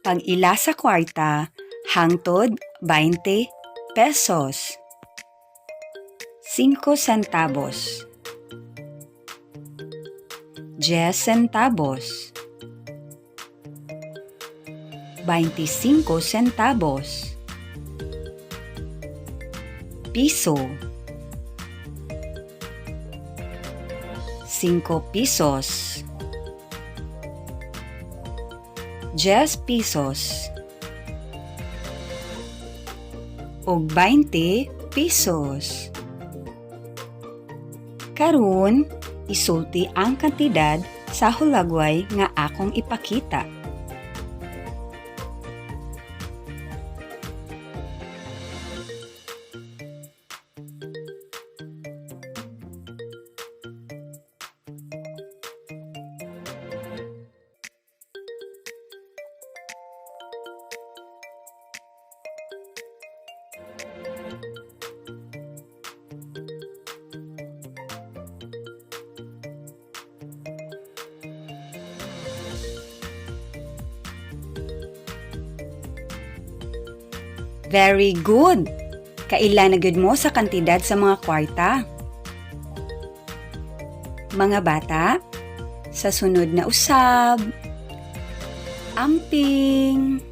Pag-ila sa kwarta hangtod 20 pesos. 5 centavos. 10 centavos. 25 centavos. Piso. 5 pisos. 10 pisos. Ug 20 pisos. Karon, isulti ang kantidad sa hulagway nga akong ipakita. Very good! Kaila na gyud mo sa kantidad sa mga kwarta. Mga bata, sa sunod na usab, amping!